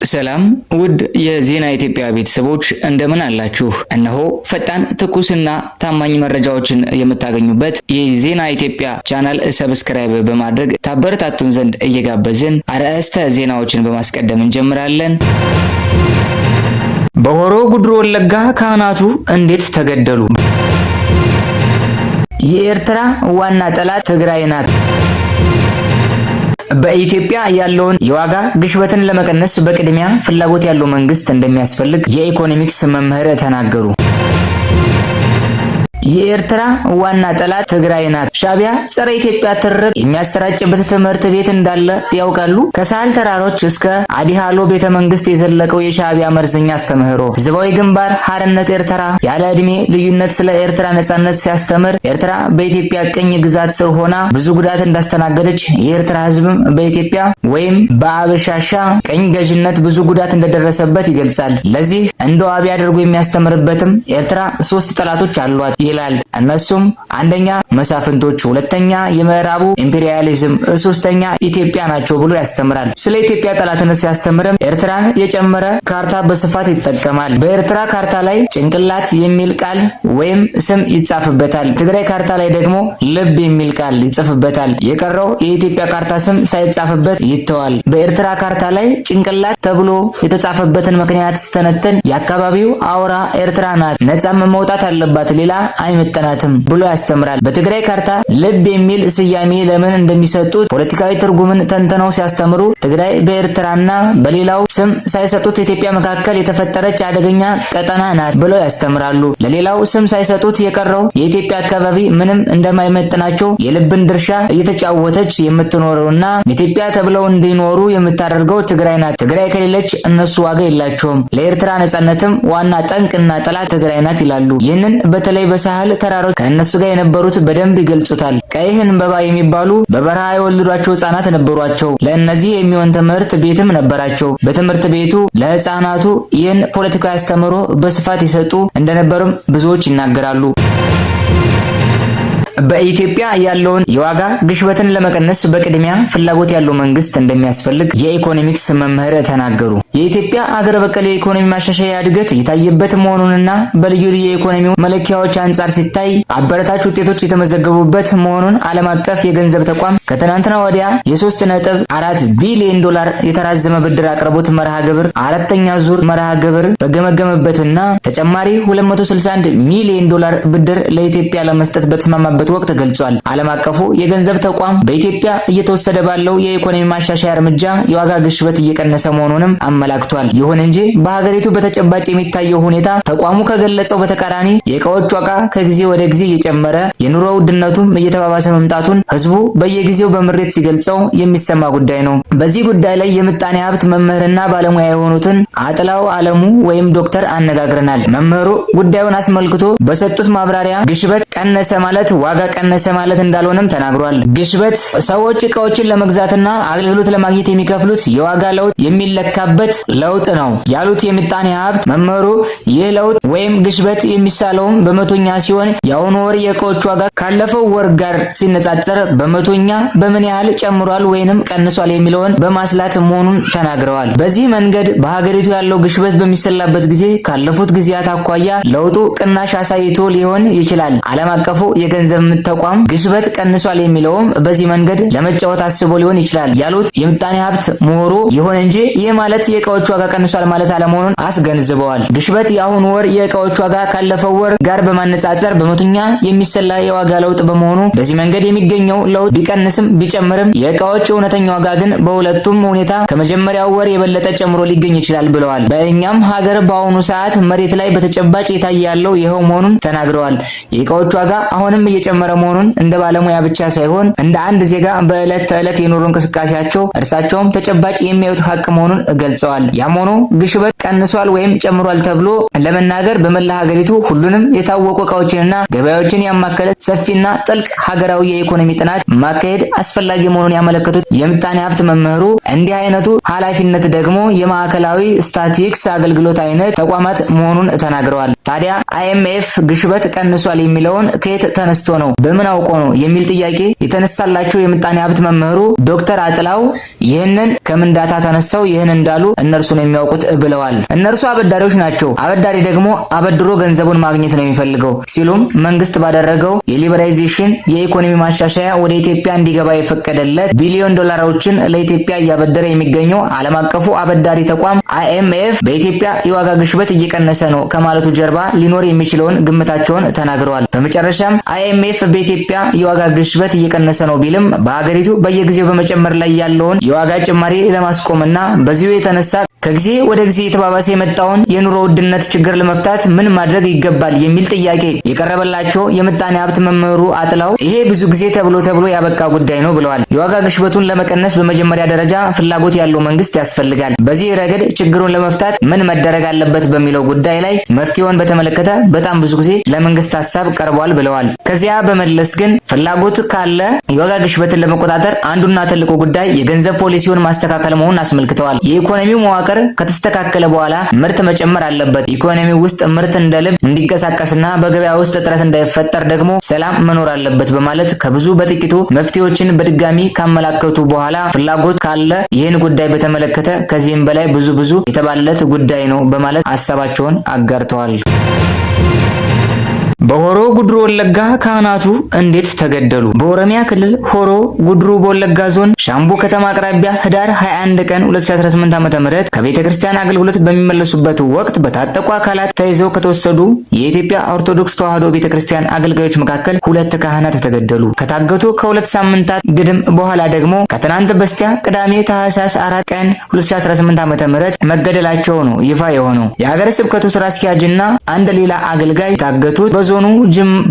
ሰላም ውድ የዜና ኢትዮጵያ ቤተሰቦች፣ እንደምን አላችሁ? እነሆ ፈጣን፣ ትኩስና ታማኝ መረጃዎችን የምታገኙበት የዜና ኢትዮጵያ ቻናል subscribe በማድረግ ታበረታቱን ዘንድ እየጋበዝን አርዕስተ ዜናዎችን በማስቀደም እንጀምራለን። በሆሮ ጉድሩ ወለጋ ካህናቱ እንዴት ተገደሉ? የኤርትራ ዋና ጠላት ትግራይ ናት። በኢትዮጵያ ያለውን የዋጋ ግሽበትን ለመቀነስ በቅድሚያ ፍላጎት ያለው መንግስት እንደሚያስፈልግ የኢኮኖሚክስ መምህር ተናገሩ። የኤርትራ ዋና ጠላት ትግራይ ናት። ሻቢያ ጸረ ኢትዮጵያ ትርክ የሚያሰራጭበት ትምህርት ቤት እንዳለ ያውቃሉ? ከሳህል ተራሮች እስከ አዲሃሎ ቤተ መንግስት የዘለቀው የሻቢያ መርዘኛ አስተምህሮ። ህዝባዊ ግንባር ሐርነት ኤርትራ ያለ ዕድሜ ልዩነት ስለ ኤርትራ ነጻነት ሲያስተምር ኤርትራ በኢትዮጵያ ቅኝ ግዛት ስር ሆና ብዙ ጉዳት እንዳስተናገደች፣ የኤርትራ ህዝብም በኢትዮጵያ ወይም በአበሻሻ ቅኝ ገዥነት ብዙ ጉዳት እንደደረሰበት ይገልጻል። ለዚህ እንደ ዋቢ አድርጎ የሚያስተምርበትም ኤርትራ ሶስት ጠላቶች አሏት ይላል። እነሱም አንደኛ መሳፍንቶች፣ ሁለተኛ የምዕራቡ ኢምፔሪያሊዝም፣ ሶስተኛ ኢትዮጵያ ናቸው ብሎ ያስተምራል። ስለ ኢትዮጵያ ጠላትነት ሲያስተምርም ኤርትራን የጨመረ ካርታ በስፋት ይጠቀማል። በኤርትራ ካርታ ላይ ጭንቅላት የሚል ቃል ወይም ስም ይጻፍበታል። ትግራይ ካርታ ላይ ደግሞ ልብ የሚል ቃል ይጽፍበታል። የቀረው የኢትዮጵያ ካርታ ስም ሳይጻፍበት ይተዋል። በኤርትራ ካርታ ላይ ጭንቅላት ተብሎ የተጻፈበትን ምክንያት ስተነትን የአካባቢው አውራ ኤርትራ ናት፣ ነጻም መውጣት አለባት፣ ሌላ አይመጠናትም ብሎ ያስተምራል። በትግራይ ካርታ ልብ የሚል ስያሜ ለምን እንደሚሰጡት ፖለቲካዊ ትርጉምን ተንትነው ሲያስተምሩ ትግራይ በኤርትራና በሌላው ስም ሳይሰጡት ኢትዮጵያ መካከል የተፈጠረች አደገኛ ቀጠና ናት ብለው ያስተምራሉ። ለሌላው ስም ሳይሰጡት የቀረው የኢትዮጵያ አካባቢ ምንም እንደማይመጥናቸው፣ የልብን ድርሻ እየተጫወተች የምትኖረውና ኢትዮጵያ ተብለው እንዲኖሩ የምታደርገው ትግራይ ናት። ትግራይ ከሌለች እነሱ ዋጋ የላቸውም። ለኤርትራ ነጻነትም ዋና ጠንቅና ጠላት ትግራይ ናት ይላሉ። ይህንን በተለይ በሳህል ተራሮች ከእነሱ ጋር የነበሩት በደንብ ይገልጹታል። ቀይህ እንበባ የሚባሉ በበረሃ የወለዷቸው ህጻናት ነበሯቸው። ለእነዚህ የሚሆን ትምህርት ቤትም ነበራቸው። በትምህርት ቤቱ ለህፃናቱ ይህን ፖለቲካዊ አስተምህሮ በስፋት ይሰጡ እንደነበሩም ብዙዎች ይናገራሉ። በኢትዮጵያ ያለውን የዋጋ ግሽበትን ለመቀነስ በቅድሚያ ፍላጎት ያለው መንግስት እንደሚያስፈልግ የኢኮኖሚክስ መምህር ተናገሩ። የኢትዮጵያ አገር በቀል የኢኮኖሚ ማሻሻያ እድገት የታየበት መሆኑንና በልዩ ልዩ የኢኮኖሚ መለኪያዎች አንጻር ሲታይ አበረታች ውጤቶች የተመዘገቡበት መሆኑን ዓለም አቀፍ የገንዘብ ተቋም ከትናንትና ወዲያ የ3.4 ቢሊዮን ዶላር የተራዘመ ብድር አቅርቦት መርሃ ግብር አራተኛ ዙር መርሃ ግብር በገመገመበትና ተጨማሪ 261 ሚሊዮን ዶላር ብድር ለኢትዮጵያ ለመስጠት በተስማማበት ወቅት ገልጿል። ዓለም አቀፉ የገንዘብ ተቋም በኢትዮጵያ እየተወሰደ ባለው የኢኮኖሚ ማሻሻያ እርምጃ የዋጋ ግሽበት እየቀነሰ መሆኑንም አመላክቷል። ይሁን እንጂ በሀገሪቱ በተጨባጭ የሚታየው ሁኔታ ተቋሙ ከገለጸው በተቃራኒ የእቃዎች ዋጋ ከጊዜ ወደ ጊዜ እየጨመረ፣ የኑሮ ውድነቱም እየተባባሰ መምጣቱን ህዝቡ በየጊዜው በምሬት ሲገልጸው የሚሰማ ጉዳይ ነው። በዚህ ጉዳይ ላይ የምጣኔ ሀብት መምህርና ባለሙያ የሆኑትን አጥላው አለሙ ወይም ዶክተር አነጋግረናል። መምህሩ ጉዳዩን አስመልክቶ በሰጡት ማብራሪያ ግሽበት ቀነሰ ማለት ዋጋ ቀነሰ ማለት እንዳልሆነም ተናግሯል። ግሽበት ሰዎች እቃዎችን ለመግዛትና አገልግሎት ለማግኘት የሚከፍሉት የዋጋ ለውጥ የሚለካበት ለውጥ ነው ያሉት የምጣኔ ሀብት መምህሩ፣ ይህ ለውጥ ወይም ግሽበት የሚሳለውም በመቶኛ ሲሆን የአሁኑ ወር የእቃዎች ዋጋ ካለፈው ወር ጋር ሲነጻጸር በመቶኛ በምን ያህል ጨምሯል ወይንም ቀንሷል የሚለውን በማስላት መሆኑን ተናግረዋል። በዚህ መንገድ በሀገሪቱ ያለው ግሽበት በሚሰላበት ጊዜ ካለፉት ጊዜያት አኳያ ለውጡ ቅናሽ አሳይቶ ሊሆን ይችላል። ዓለም አቀፉ የገንዘብ ተቋም ግሽበት ቀንሷል የሚለውም በዚህ መንገድ ለመጫወት አስቦ ሊሆን ይችላል ያሉት የምጣኔ ሀብት ምሁሩ፣ ይሁን እንጂ ይህ ማለት የእቃዎች ዋጋ ቀንሷል ማለት አለመሆኑን አስገንዝበዋል። ግሽበት የአሁኑ ወር የእቃዎች ዋጋ ካለፈው ወር ጋር በማነጻጸር በመቶኛ የሚሰላ የዋጋ ለውጥ በመሆኑ በዚህ መንገድ የሚገኘው ለውጥ ቢቀንስም ቢጨምርም የእቃዎች እውነተኛ ዋጋ ግን በሁለቱም ሁኔታ ከመጀመሪያው ወር የበለጠ ጨምሮ ሊገኝ ይችላል ብለዋል። በእኛም ሀገር በአሁኑ ሰዓት መሬት ላይ በተጨባጭ የታየ ያለው ይኸው መሆኑን ተናግረዋል። የእቃዎች ዋጋ አሁንም እየጨመረ መሆኑን እንደ ባለሙያ ብቻ ሳይሆን እንደ አንድ ዜጋ በዕለት ተዕለት የኑሮ እንቅስቃሴያቸው እርሳቸውም ተጨባጭ የሚያዩት ሀቅ መሆኑን ገልጸዋል። ያም ሆኖ ግሽበት ቀንሷል ወይም ጨምሯል ተብሎ ለመናገር በመላ ሀገሪቱ ሁሉንም የታወቁ እቃዎችንና ገበያዎችን ያማከለ ሰፊና ጥልቅ ሀገራዊ የኢኮኖሚ ጥናት ማካሄድ አስፈላጊ መሆኑን ያመለከቱት የምጣኔ ሀብት መምህሩ፣ እንዲህ አይነቱ ኃላፊነት ደግሞ የማዕከላዊ ስታቲስቲክስ አገልግሎት አይነት ተቋማት መሆኑን ተናግረዋል። ታዲያ አይኤምኤፍ ግሽበት ቀንሷል የሚለውን ከየት ተነስቶ ነው? ነው? በምን አውቆ ነው? የሚል ጥያቄ የተነሳላቸው የምጣኔ ሀብት መምህሩ ዶክተር አጥላው ይህንን ከምን data ተነስተው ይህን እንዳሉ እነርሱ ነው የሚያውቁት ብለዋል። እነርሱ አበዳሪዎች ናቸው። አበዳሪ ደግሞ አበድሮ ገንዘቡን ማግኘት ነው የሚፈልገው ሲሉም መንግስት ባደረገው የ liberalization የኢኮኖሚ ማሻሻያ ወደ ኢትዮጵያ እንዲገባ የፈቀደለት ቢሊዮን ዶላሮችን ለኢትዮጵያ እያበደረ የሚገኘው ዓለም አቀፉ አበዳሪ ተቋም አይኤምኤፍ በኢትዮጵያ የዋጋ ግሽበት እየቀነሰ ነው ከማለቱ ጀርባ ሊኖር የሚችለውን ግምታቸውን ተናግረዋል። በመጨረሻም አይኤምኤፍ በኢትዮጵያ የዋጋ ግሽበት እየቀነሰ ነው ቢልም በሀገሪቱ በየጊዜው በመጨመር ላይ ያለውን የዋጋ ጭማሪ ለማስቆምና በዚሁ የተነሳ ከጊዜ ወደ ጊዜ የተባባሰ የመጣውን የኑሮ ውድነት ችግር ለመፍታት ምን ማድረግ ይገባል የሚል ጥያቄ የቀረበላቸው የምጣኔ ሀብት መምህሩ አጥላው ይሄ ብዙ ጊዜ ተብሎ ተብሎ ያበቃ ጉዳይ ነው ብለዋል። የዋጋ ግሽበቱን ለመቀነስ በመጀመሪያ ደረጃ ፍላጎት ያለው መንግስት ያስፈልጋል። በዚህ ረገድ ችግሩን ለመፍታት ምን መደረግ አለበት በሚለው ጉዳይ ላይ መፍትሄውን በተመለከተ በጣም ብዙ ጊዜ ለመንግስት ሀሳብ ቀርቧል ብለዋል። ከዚያ በመለስ ግን ፍላጎት ካለ የዋጋ ግሽበትን ለመቆጣጠር አንዱና ትልቁ ጉዳይ የገንዘብ ፖሊሲውን ማስተካከል መሆኑን አስመልክተዋል። የኢኮኖሚው መዋቅር ከተስተካከለ በኋላ ምርት መጨመር አለበት። ኢኮኖሚው ውስጥ ምርት እንደ ልብ እንዲንቀሳቀስና በገበያ ውስጥ እጥረት እንዳይፈጠር ደግሞ ሰላም መኖር አለበት በማለት ከብዙ በጥቂቱ መፍትሄዎችን በድጋሚ ካመላከቱ በኋላ ፍላጎት ካለ ይህን ጉዳይ በተመለከተ ከዚህም በላይ ብዙ ብዙ የተባለለት ጉዳይ ነው በማለት ሀሳባቸውን አጋርተዋል። በሆሮ ጉድሩ ወለጋ ካህናቱ እንዴት ተገደሉ? በኦሮሚያ ክልል ሆሮ ጉድሩ በወለጋ ዞን ሻምቡ ከተማ አቅራቢያ ህዳር 21 ቀን 2018 ዓ.ም ከቤተ ክርስቲያን አገልግሎት በሚመለሱበት ወቅት በታጠቁ አካላት ተይዘው ከተወሰዱ የኢትዮጵያ ኦርቶዶክስ ተዋሕዶ ቤተ ክርስቲያን አገልጋዮች መካከል ሁለት ካህናት ተገደሉ። ከታገቱ ከ2 ሳምንታት ግድም በኋላ ደግሞ ከትናንት በስቲያ ቅዳሜ ታህሳስ 4 ቀን 2018 ዓ.ም መገደላቸው ነው ይፋ የሆነው። የሀገረ ስብከቱ ስራ አስኪያጅና አንድ ሌላ አገልጋይ የታገቱት በዞኑ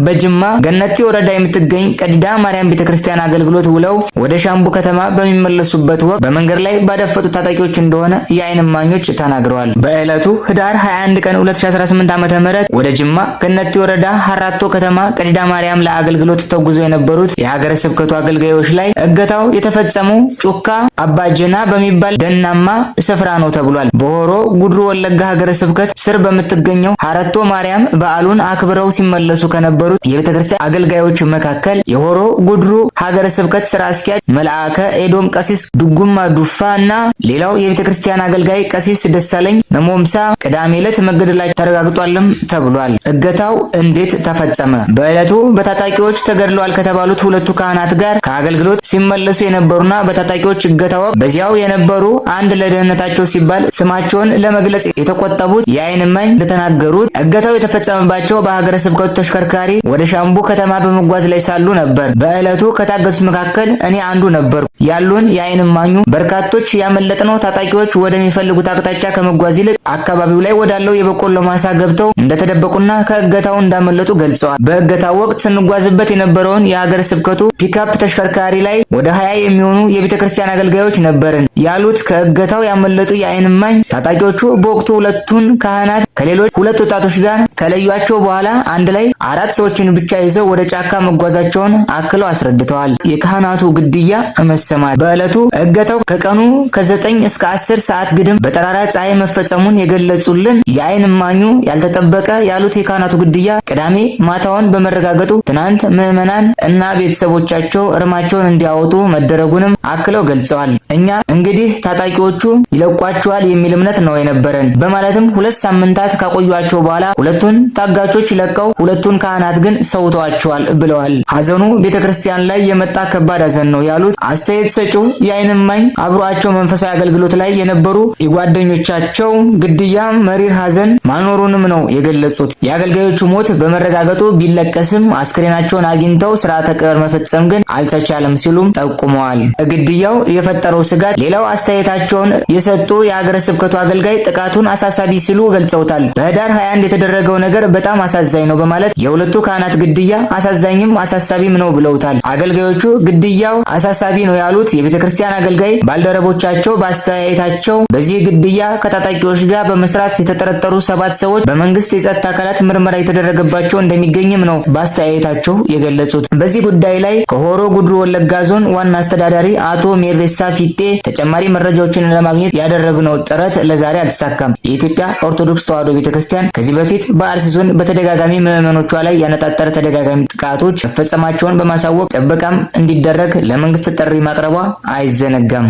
በጅማ ገነቲ ወረዳ የምትገኝ ቀዲዳ ማርያም ቤተክርስቲያን አገልግሎት ውለው ወደ ሻምቡ ከተማ በሚመለሱበት ወቅት በመንገድ ላይ ባደፈጡ ታጣቂዎች እንደሆነ የዓይን እማኞች ተናግረዋል። በዕለቱ ህዳር 21 ቀን 2018 ዓ.ም ወደ ጅማ ገነቲ ወረዳ ሀራቶ ከተማ ቀዲዳ ማርያም ለአገልግሎት ተጉዘው የነበሩት የሀገረ ስብከቱ አገልጋዮች ላይ እገታው የተፈጸመው ጩካ አባጀና በሚባል ደናማ ስፍራ ነው ተብሏል። በሆሮ ጉድሩ ወለጋ ሀገረ ስብከት ስር በምትገኘው ሀረቶ ማርያም በዓሉን አክብረው ሲመለሱ ከነበሩት የቤተክርስቲያን አገልጋዮች መካከል የሆሮ ጉድሩ ሀገረ ስብከት ስራ አስኪያጅ መልአከ ኤዶም ቀሲስ ድጉማ ዱፋ እና ሌላው የቤተክርስቲያን አገልጋይ ቀሲስ ደሳለኝ ነሞምሳ ቅዳሜ ዕለት መገደላቸው ተረጋግጧልም ተብሏል። እገታው እንዴት ተፈጸመ? በዕለቱ በታጣቂዎች ተገድለዋል ከተባሉት ሁለቱ ካህናት ጋር ከአገልግሎት ሲመለሱ የነበሩና በታጣቂዎች እገታ ወቅት በዚያው የነበሩ አንድ ለደህንነታቸው ሲባል ስማቸውን ለመግለጽ የተቆጠቡት የዓይን እማኝ እንደተናገሩት እገታው የተፈጸመባቸው በሀገረ ስብከቱ ተሽከርካሪ ወደ ሻምቡ ከተማ በመጓዝ ላይ ሳሉ ነበር። በዕለቱ ከታገቱት መካከል እኔ አንዱ ነበርኩ ያሉን የዓይን እማኙ በርካቶች ያመለጥነው ታጣቂዎች ወደሚፈልጉት አቅጣጫ ከመጓዝ ይልቅ አካባቢው ላይ ወዳለው የበቆሎ ማሳ ገብተው እንደተደበቁና ከእገታው እንዳመለጡ ገልጸዋል። በእገታው ወቅት ስንጓዝበት የነበረውን የሀገረ ስብከቱ ፒካፕ ተሽከርካሪ ላይ ወደ 20 የሚሆኑ የቤተ ክርስቲያን አገልጋዮች ነበርን ያሉት ከእገታው ያመለጡ የዓይን እማኝ ታጣቂዎቹ በወቅቱ ሁለቱን ካህናት ከሌሎች ሁለት ወጣቶች ጋር ከለዩአቸው በኋላ አንድ ላይ አራት ሰዎችን ብቻ ይዘው ወደ ጫካ መጓዛቸውን አክለው አስረድተዋል። የካህናቱ ግድያ መሰማት በዕለቱ እገታው ከቀኑ ከ9 እስከ 10 ሰዓት ግድም በጠራራ ፀሐይ መፈጸሙን የገለጹልን የዓይን እማኙ ያልተጠበቀ ያሉት የካህናቱ ግድያ ቅዳሜ ማታውን በመረጋገጡ ትናንት ምዕመናን እና ቤተሰቦቻቸው እርማቸውን እንዲያወጡ መደረጉንም አክለው ገልጸዋል። እኛ እንግዲህ ታጣቂዎቹ ይለቋቸዋል የሚል እምነት ነው የነበረን በማለትም 2 ሳምንታት ካቆዩአቸው በኋላ ሁለቱን ታጋቾች ለቀው ሁለቱን ካህናት ግን ሰውተዋቸዋል ብለዋል። ሀዘኑ ቤተክርስቲያን ላይ የመጣ ከባድ ሀዘን ነው ያሉት አስተያየት ሰጪው የዓይን እማኝ አብሯቸው መንፈሳዊ አገልግሎት ላይ የነበሩ የጓደኞቻቸው ግድያ መሪር ሀዘን ማኖሩንም ነው የገለጹት። የአገልጋዮቹ ሞት በመረጋገጡ ቢለቀስም አስክሬናቸውን አግኝተው ስርዓተ ቀብር መፈጸም ግን አልተቻለም ሲሉም ጠቁመዋል። ግድያው የፈጠረው ስጋት ሌላው አስተያየታቸውን የሰጡ የሀገረ ስብከቱ አገልጋይ ጥቃቱን አሳሳቢ ሲሉ ገልጸውታል። በህዳር 21 የተደረገው ነገር በጣም አሳዛኝ ነው በማለት የሁለቱ ካህናት ግድያ አሳዛኝም አሳሳቢም ነው ብለውታል። አገልጋዮቹ ግድያው አሳሳቢ ነው ያሉት የቤተ ክርስቲያን አገልጋይ ባልደረቦቻቸው በአስተያየታቸው በዚህ ግድያ ከታጣቂዎች ጋር በመስራት የተጠረጠሩ ሰባት ሰዎች በመንግስት የጸጥታ አካላት ምርመራ የተደረገባቸው እንደሚገኝም ነው በአስተያየታቸው የገለጹት። በዚህ ጉዳይ ላይ ከሆሮ ጉድሩ ወለጋ ዞን ዋና አስተዳዳሪ አቶ ሜሬሳ ፊጤ ተጨማሪ መረጃዎችን ለማግኘት ያደረግነው ጥረት ለዛሬ አልተሳካም። የኢትዮጵያ ኦርቶዶክስ ተዋሕዶ ቤተክርስቲያን ከዚህ በፊት በአርሲ ዞን በተደጋጋሚ በምዕመኖቿ ላይ ያነጣጠረ ተደጋጋሚ ጥቃቶች መፈጸማቸውን በማሳወቅ ጥበቃም እንዲደረግ ለመንግስት ጥሪ ማቅረቧ አይዘነጋም።